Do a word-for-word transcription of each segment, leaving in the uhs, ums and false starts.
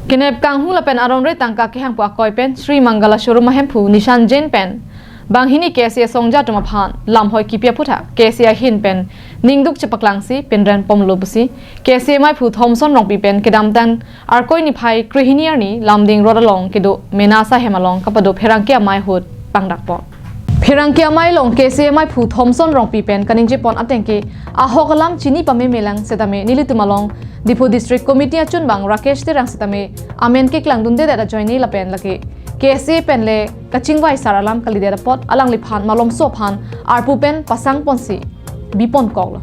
Kenep kanghu lapen aron-re tangka kehang pu akoi pen Sri Mangala showroom ahemphu Nishan Jain pen banghini K S A asongja atum aphan lamhoi kipi aphuthak K S A ahin pen ningduk chepaklangsi pinren pomlo pusi K S A maiphu Thomson Rongpi pen kedamtang Arkoi niphai krehini arni Lumding Road along kedo Menasa hem along kapado pherangke amei ahut pangdakpo. Pherangke amei along K S A maiphu Thomson Rongpi pen kaningje pon ateng ke ahok alam chini pame melang setame nelitum along Diphu District Committee achunbang Rakesh Terang setame amen keklangdundedet ajoine lapen lake K S A pen le kachingvai sar alam kalidet apot alangliphan malomso aphan arpu pen pasang ponsi bipon koklo.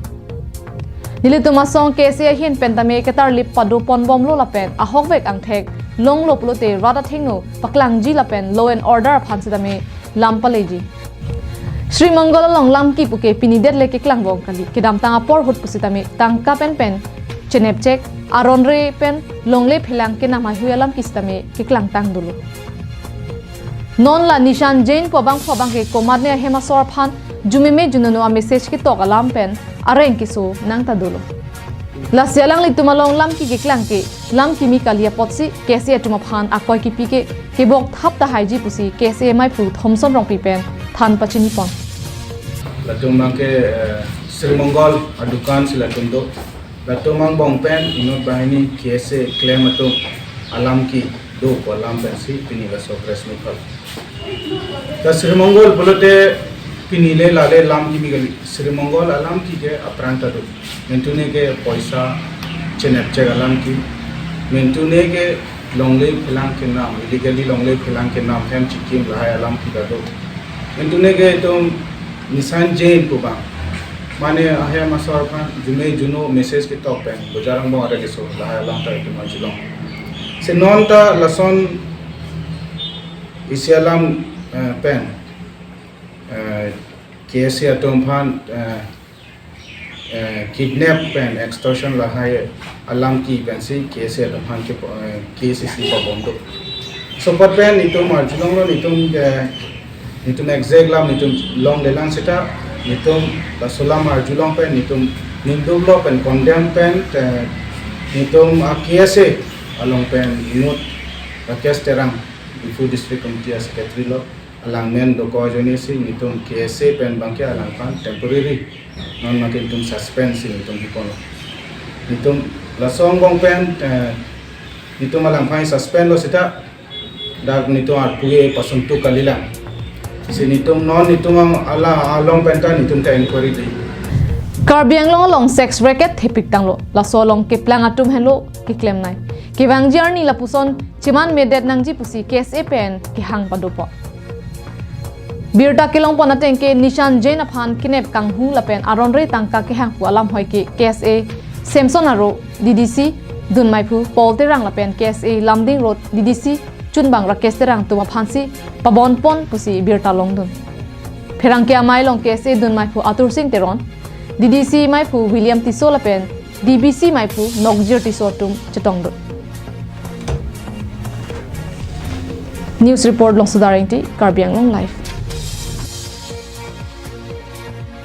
Nelitum asong K S A ahin pen tame ketarlip pado ponbomlo lapen ahokvek angthek longlo pulote rat athengno paklangji lapen law and order aphan setame lam paleji. Sri Mongol along lam kipu ke pinidet le keklangbom kali, kedamtang apor ahut pusitame tangka pen pen chenepchek, aron-re pen longle phelang kenam haihui alam kisitame keklangtang dolo. Non la Nishan Jain pu abangphu abangke komatne ahem asor aphan jumeme junono a message ketok alam pen areng keso nangta dolo. Lasi alanglitum along lam ki keklang ke lam kimi kali apotsi K S A atum aphan akoi kipi ke kebok thap tahaiji pusi K S A maiphu Thomson Rongpi pen than pachini pon. Latum abangke, eh, Sri Mongol adukan si latum do. Latum angbong pen inut banghini K S A klem atum alam ki do pu alam pensi pini laso press meet hall. Ta Sri Mongol pulote pini le lale lam kimi kali. Sri Mongol alam ki ke aphrang ta do. Mentune ke poisa chenepchek alam ki. Mentune ke longle phelang kenam, illegally longle phelang kenam, hem chikim lahai alam ki ta do. Mentune ke itum Nishan Jain pu abang. Mane ahem asor aphan jume juno message ketok pen bojar angbong areng keso lahai alam ta itum arjulong. Si non ta lason isi alam, eh, pen, eh, K S A atum aphan, eh, eh, kidnap pen extortion lahai alam ki pensi K S A atum aphan ke, eh, K S A si pabom do. So apot pen itum arjulonglo itum, eh, itum exact lam itum longlelang seta itum laso alam arjulong pen itum ningduklo pen condemn pen, eh, itum a K S A along pen inut Rakesh Terang, Diphu District Committee a secretary lo, alang men dokok ajoine si itum K S A pen abangke alangphan temporary non abangke itum suspend si itum hiponlo. Itum laso angbong pen, eh, itum alangphan suspend lo seta dak itum arpu ke pasungtuk kalilang. Si itum non itum ang ala along pen ta itum ta inquiry di. Karbi Anglong along sex racket thepik tanglo. Laso along keplang atum henlo keklemnei. Kevangji arni lapuson cheman medet nangji pusi K S A pen kehang padopo. Birta kelong pon ateng ke Nishan Jain aphan kenep kanghu lapen aron-re tangka kehang pu alam hoi ke K S A Samson aro D D C dunmeiphu Paul Terang lapen K S A Lumding Road D D C chunbang Rakesh Terang atum aphansi pabon pon pusi birta longdun. Pherangke amei along K S A dunmeiphu Atur Sing Teron, D D C meiphu William Tisso lapen D B C meiphu Nokjir Tisso atum chetongdun. News report Longsodar Engti, Karbi Anglong Live.